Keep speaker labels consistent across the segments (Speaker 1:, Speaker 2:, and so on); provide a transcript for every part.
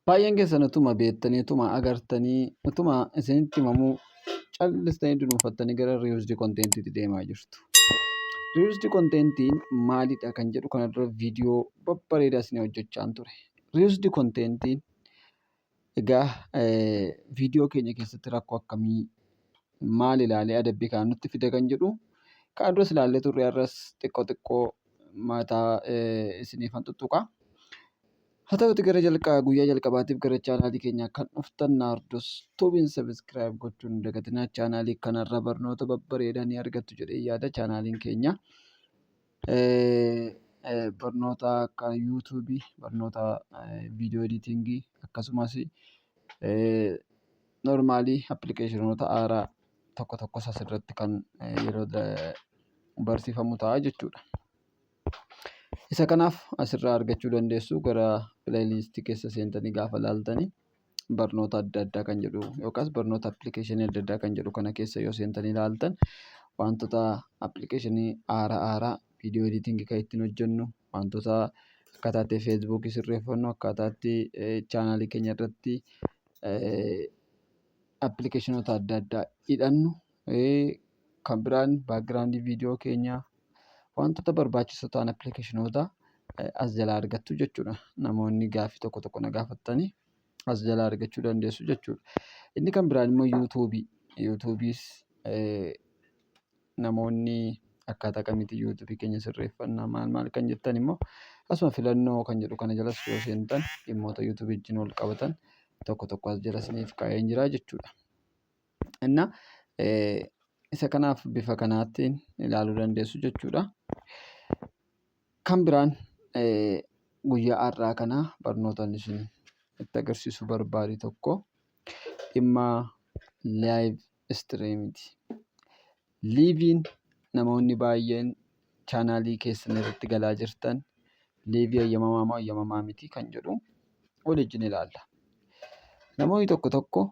Speaker 1: Baay'een keessan utuma beektanii, utuma agartanii, utuma isinitti himamuu callistanii dunuunfattanii gara reused contentiitti deemaa jirtu. Reused contentiin maalidha kan jedhu kana dura viidiyoo babbareedaa isin hojjechaan ture. Reused contentiin egaa viidiyoo keenya keessatti rakkoo akkamii maal ilaalee adabbii kana nutti fida kan jedhu kana duras ilaallee turre, har'as xiqqoo xiqqoo mataa isiniifan tuttuqa. Haa ta'uti, gara jalqaba guyyaa jalqabaatiif gara chaanaalii keenyaa kan dhuftan Naardos Tuubiin subscribe gochuun hin dagatinaa. Chaanaalii kanarra barnoota babbareedaa ni argattu jedhee yaada. Chaanaaliin keenya barnoota akka YouTubeii, barnoota video editingii, akkasumas normalii applicationoota haaraa tokko tokkos asirratti kan yeroo barsiifamu ta'a jechuudha. Isa kanaaf asirraa argachuu dandeessu. Gara playlistii keessa seentanii gaafa ilaaltanii, barnoota adda addaa kan jedhu yookaas barnoota applicationii adda addaa kan jedhu kana keessa yoo seentanii ilaaltan, wantoota applicationii haaraa haaraa video editingii kan ittiin hojjennu, wantoota akkaataa itti Facebookii sirreeffannu, akkaataa itti chaanaalii keenya irratti applicationoota adda addaa hidhannu, kan biraan backgroundii viidiyoo keenyaa, wantoota barbaachisoo ta'an applicationoota as jalaa argattu jechuudha. Namoonni gaaffii tokko tokko na gaafattanii as jalaa argachuu dandeessu jechuudha. Inni kan biraan immoo YouTubeii. YouTubeiis namoonni akkaataa kamiitiin YouTubeii keenya sirreeffannaa, maal maal kan jettan immoo asuma filannoo kan jedhu kana jalas yoo seentan, dhimmoota YouTubeii wajjin wal qabatan tokko tokko as jala isiniif kaa'een jira jechuudha. Inna isa kanaaf bifa kanaatiin ilaaluu dandeessu jechuudha. Kan biraan guyyaa har'aa kana barnoota isin itti agarsiisuu barbaade tokko dhimma live streamiiti. Liveiin namoonni baay'een chaanaalii keessan irratti galaa jirtan liveii eeyyamamaa moo eeyyamamaa miti kan jedhu waliin ilaalla. Namoonni tokko tokko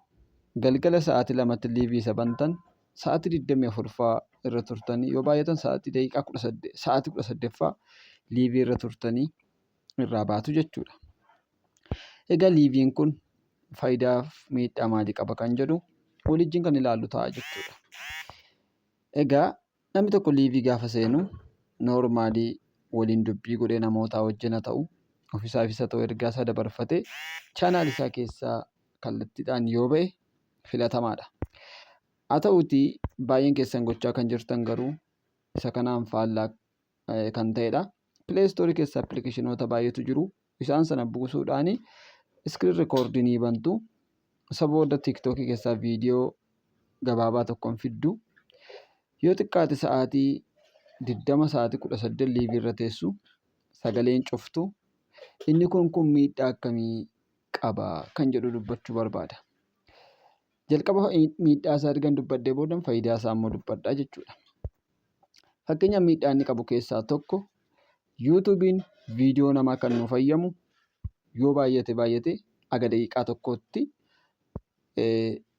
Speaker 1: galgala sa'aatii 2tti liveii isa bantan sa'aatii 24ffaa irra turtanii, yoo baay'atan sa'aatii daqiiqaa 18, sa'aatii 18ffaa liveii irra turtanii irraa baatu jechuudha. Egaa liveiin kun faayidaa fi miidhaa maalii qaba kan jedhu waliin kan ilaallu ta'a jechuudha. Egaa namni tokko liveii gaafa seenu normalii waliin dubbii godhee namootaa wajjin haa ta'u, ofiisaafis haa ta'u, ergaa isaa dabarfatee chaanaal isaa keessaa kallattiidhaan yoo ba'e filatamaadha. Haa ta'uutii baay'een keessan gochaa kan jirtan garuu isa kanaan faallaa kan ta'edha. Play Storeii keessa applicationoota baay'eetu jiru. Isaan sana buusuudhaan screen recordii ni bantu. Isa booda TikTokii keessaa viidiyoo gabaabaa tokkoon fiddu. Yoo xiqqaate sa'aatii 20, sa'aatii 18 liveii irra teessu, sagaleen cuftu. Inni kun miidhaa akkamii qaba kan jedhu dubbachuu barbaada. Jalqaba miidhaa isaa ergan dubbadhee booda faayidaa isaa immoo dubbadhaa jechuudha. Fakkeenyaaf, miidhaa inni qabu keessaa tokko, YouTubeiin viidiyoo namaa kan nuuf hayyamu yoo baay'ate baay'ate aga daqiiqaa tokkootti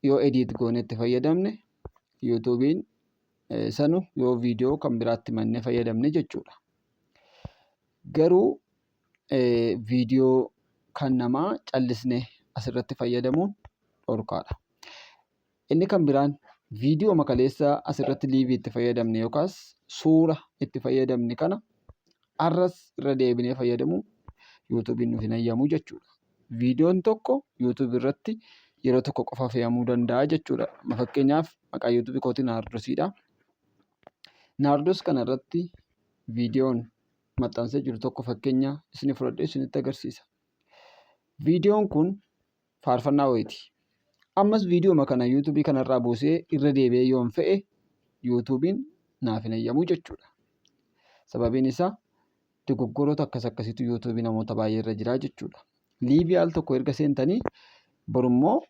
Speaker 1: yoo edit goonee itti fayyadamne, YouTubeiin sanu yoo viidiyoo kan biraatti mannee fayyadamne jechuudha. Garuu viidiyoo kan namaa callisnee asirratti fayyadamuun dhorkaadha. Inni kan biraan viidiyoo makaleessaa asirratti liveii itti fayyadamne yookaas suura itti fayyadamne kana har'as irra deebinee fayyadamuu YouTubeiin nuuf hin hayyamu jechuudha. Viidiyoon tokko YouTubeii irratti yeroo tokko qofa fe'amuu danda'a jechuudha. Fakkeenyaaf, maqaa YouTubeii kootii Naardosiidha. Naardos kana irratti viidiyoon maxxansee jiru tokko fakkeenya isin fudhadhee isinitti agarsiisa. Viidiyoon kun faarfannaa wayiiti. Ammas viidiyooma kana YouTubeii kanarraa buusee irra deebi'ee yoon fe'e YouTubeiin naaf hin hayyamu jechuudha. Sababiin isaa dogoggoroota akkas akkasiitu YouTubeii namoota baay'ee irra jira jechuudha. Liveii al tokko erga seentanii borummoo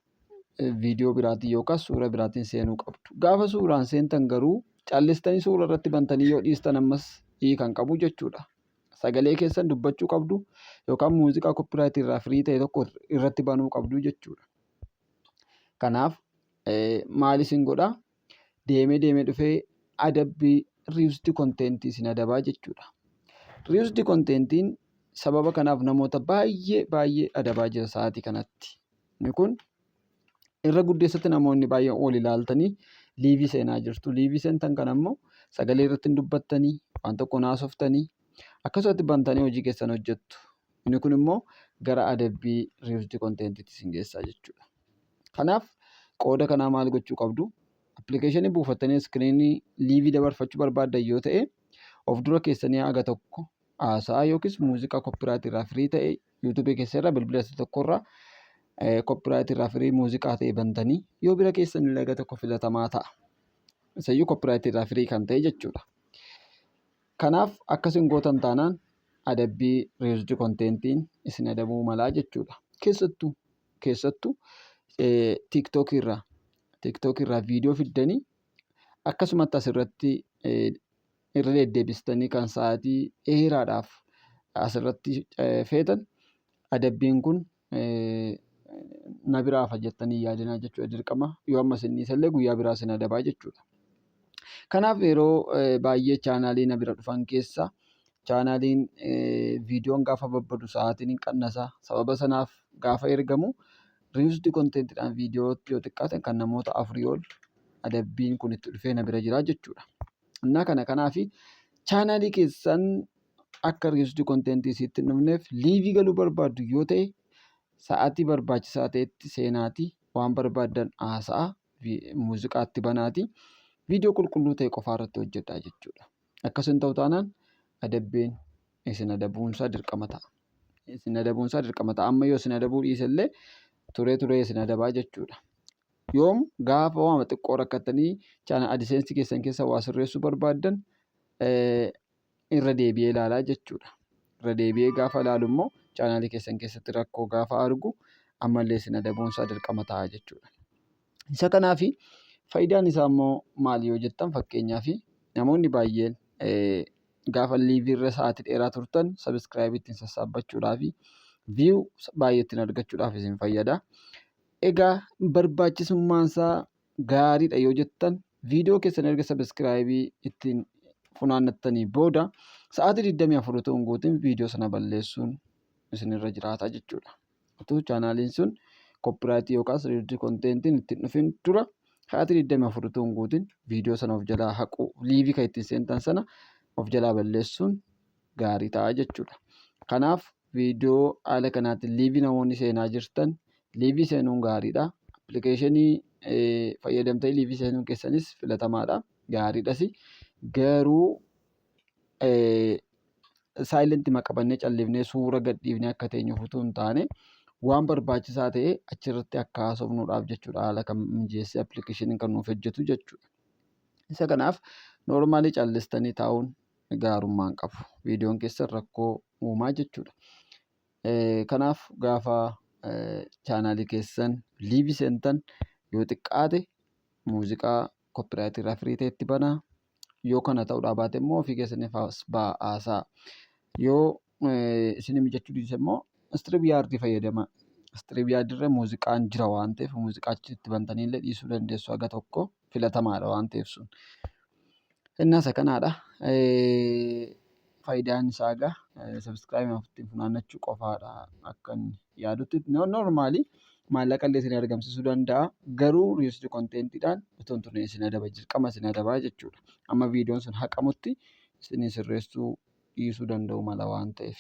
Speaker 1: viidiyoo biraatiin yookaan suura biraatiin seenuu qabdu. Gaafa suuraan seentan garuu callistanii suura irratti bantanii yoo dhiistan ammas hiikan qabu jechuudha. Sagalee keessan dubbachuu qabdu yookaan muuziqaa copyrightii irraa free ta'e tokko irratti banuu qabdu jechuudha. Kanaaf maal isin godhaa? Deemee deemee dhufee adabbii reused contentii isin adabaa jechuudha. Reused contentiin Sababa kanaaf namoota baay'ee baay'ee adabaa jira sa'aatii kanatti. Inni kun irra guddeessatti namoonni baay'een ol ilaaltanii live seenaa jirtu. Live seentan kana immoo sagalee irratti hin dubbattanii, waan tokko haasoftanii, akkasumatti bantanii hojii keessan hojjettu. Inni kun immoo gara adabbii reused contentiitti isin geessaa jechuudha. Kanaaf qooda kanaa maal gochuu qabdu? Appilikeeshinii buufattanii screenii live dabarfachuu barbaaddan yoo ta'e, of dura keessanii haga tokko haasaa yookiis muuziqaa copyrightii irraa free ta'e YouTubeii keessa irraa, bilbila isa tokkorraa copyrightii irraa free muuziqaa ta'e bantanii yoo bira keessan illee haga tokko filatamaa ta'a. Isayyuu copyrightii irraa free kan ta'e jechuudha. Kanaaf akkasin gootan taanaan adabbii reused contentiin isin adabuu malaa jechuudha. Keessattuu TikTokii irraa viidiyoo fiddanii akkasumatti asirratti irra deddeebistanii kan sa'aatii dheeraadhaaf asirratti feetan, adabbiin kun na biraa hafa jettanii hin yaadinaa jechuudha dirqama. Yoo amma isin dhiisallee guyyaa biraa isin adabaa jechuudha. Kanaaf yeroo baay'ee channelii na bira dhufan keessa channeliin viidiyoon gaafa babbadu sa'aatiin hin qannasa. Sababa sanaaf gaafa ergamu reused contentiidhaan viidiyoo yoo xiqqaate kan namoota afurii ol adabbiin kun itti dhufee na bira jira jechuudha. Innaa kana kanaafi channelii keessan akka reused contentii isitti hin dhufneef, live galuu barbaaddu yoo ta'e, sa'aatii barbaachisaa ta'etti seenaatii waan barbaaddan haasa'a, muuziqaatti banaatii viidiyoo qulqulluu ta'e qofaa irratti hojjedhaa jechuudha. Akkas hin ta'u taanaan adabbiin isin adabuunsaa dirqama ta'a. Isin adabuunsaa dirqama ta'a. Amma yoo isin adabuu dhiise illee turee turee isin adabaa jechuudha. Yoom gaafa waama xiqqoo rakkattanii channel AdSense keessan keessa waa sirreessuu barbaaddan irra deebi'ee ilaalaa jechuudha. Irra deebi'ee gaafa ilaalu immoo channelii keessan keessatti rakkoo gaafa argu ammallee isin adabuunsaa dirqama ta'a jechuudha. Isa kanaafi faayidaan isaa immoo maali yoo jettan, fakkeenyaaf namoonni baay'een gaafa live irra sa'aatii dheeraa turtan subscribeii ittiin sassaabbachuudhaa fi view baay'ee ittiin argachuudhaaf isin fayyada. Egaa barbaachisummaan isaa gaariidha yoo jettan, viidiyoo keessan erga subscribeii ittiin funaannattanii booda sa'aatii 24 utuu hin guutin viidiyoo sana balleessuun isinirra jiraata jechuudha. Utuu channeliin sun copyrightii yookaas reused contentiin ittiin dhufin dura sa'aatii 24 utuu hin guutin viidiyoo sana of jalaa haquu, live kan ittiin seentan sana of jalaa balleessuun gaarii ta'a jechuudha. Kanaaf viidiyoo haala kanaatiin live namoonni seenaa jirtan, live seenuun gaariidha. Appilikeeshinii fayyadamtanii live seenuun keessanis filatamaadha. Gaariidhas. Garuu silentii qabannee callifnee suura gadhiifnee akka teenyuuf utuu hin taane, waan barbaachisaa ta'e achirratti akka haasofnuudhaaf jechuudha, haala kan mijeessee appilikeeshiniin kan nuuf hojjetu jechuudha. Isa kanaaf normalii callistanii taa'uun gaarummaa hin qabu. Viidiyoon keessan rakkoo uumaa jechuudha. Kanaaf gaafa channelii keessan live seentan yoo xiqqaate muuziqaa copyrightii irraa free ta'e itti banaa. Yoo kana ta'uudhaa baate immoo ofii keessaniif ba'aa haasaa. Yoo isin mijachuu dhiise immoo StreamYardii fayyadamaa. StreamYardii irra muuziqaan jira waan ta'eef muuziqaa achitti bantanii illee dhiisuu dandeessu, haga tokko filatamaadha waan ta'eef sun. Innaa isa kanaadha. Faayidaan isaa egaa subscribeii ittiin funaannachuu qofaadha akka inni yaadutti. Normalii maallaqa illee isin argamsiisuu danda'a. Garuu reused contentiidhaan otoo hin turre isin adaba, dirqama isin adabaa jechuudha. Amma viidiyoon sun haqamutti isin sirreessuu dhiisuu danda'u mala waan ta'eef.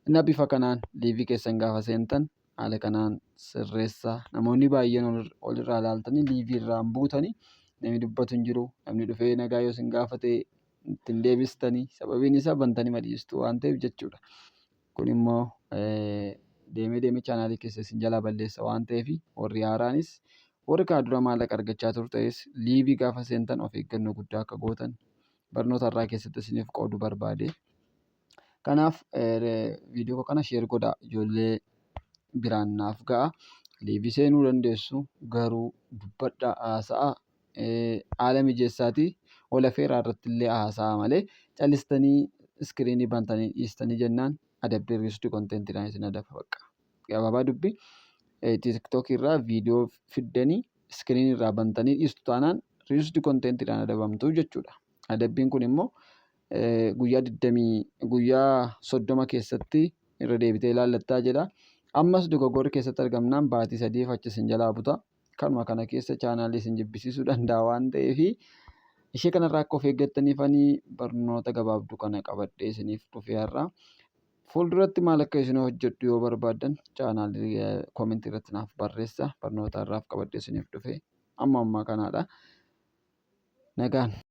Speaker 1: Innaa bifa kanaan live keessan gaafa seentan haala kanaan sirreessaa. Namoonni baay'een olirraa ilaaltanii live irraan buutanii namni dubbatu hin jiru. Namni dhufee nagaa yoo isin gaafate ittiin deebistanii, sababiin isaa bantanii madhiistu waan ta'eef jechuudha. Kun immoo deemee deemee channelii keessa isin jalaa balleessa waan ta'eef, warri haaraanis warri kana dura maallaqa argachaa turtanis live gaafa seentan of eeggannoo guddaa akka gootan barnoota irraa keessatti isiniif qooduu barbaade. Kanaaf viidiyoo kana share godhaa, ijoollee biraan naaf ga'a. Live seenuu dandeessu, garuu dubbadhaa, haasa'aa, haala mijeessaatii ol afeeraa irratti illee haasa'aa malee callistanii screenii bantanii dhiistanii jennaan adabbii reused contentiidhaan isin adaba bakka. Gabaabaa dubbii, TikTokii irraa viidiyoo fiddanii screenii irraa bantanii dhiistu taanaan reused contentiidhaan adabamtu jechuudha. Adabbiin kun immoo guyyaa 30 keessatti Irra deebitee ilaallattaa jedha. Ammas dogoggorri keessatti argamnaan baatii 3f achi isin jalaa buta. Kanuma kana keessa chaanaalii isin jibbisiisuu danda'a waan ta'eef ishee kanarraa akka of eeggattaniifanii barnoota gabaabduu kana qabadhee isiniif dhufee har'a. Fuulduratti maal akka isin hojjedhu yoo barbaaddan chaanaalii koomentii irratti naaf barreessa. Barnoota har'aaf qabadhee isiniif dhufe amma ammaa kanaadha. Nagaan.